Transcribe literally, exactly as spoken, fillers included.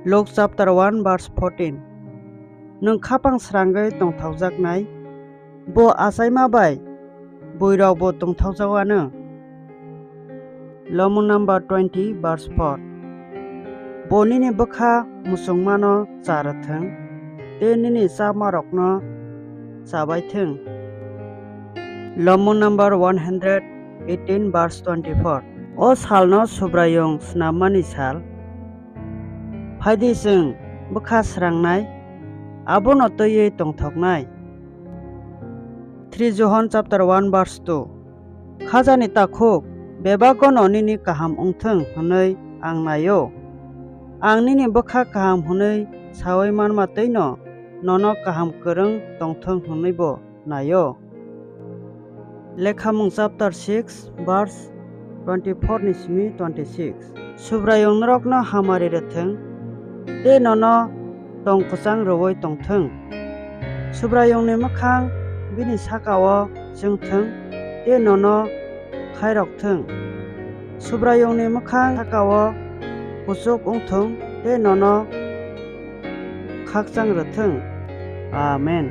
Luke chapter one verse fourteen. Nwng khapang srangwi tongthokjaknai, bo achaima bai buirokbo tongthokjago ano. Lomon number twenty verse four. Bo nini bwkha muchungmano cha rwthwng, tei nini chamarokno chabai thwng. Lomon number one hundred eighteen verse twenty-four. O salno Subraiyung snammani sal. Phaidi chwng bwkha srangnai, abono twiwi tongthoknai. Three John chapter one verse two. Khajani takhuk bebagono nini kaham wngthwng hwnwi ang naio. Ang nini bwkha kaham hwnwi saui manma twino nono kaham kwrwng tongthwng hwnwibo naio. Lekhamung chapter six verse twenty-four ni simi twenty-six. Subraiyung norokno hamari rwthwng, tei nono tong kwchang rwui tongthwng. Subraiyungni mwkhang bini saka-o chwngthwng, tei nono khairok thwng. Subraiyungni mwkhang saka-o kuchuk wngthwng, tei nono khakchang rwthwng. Amen.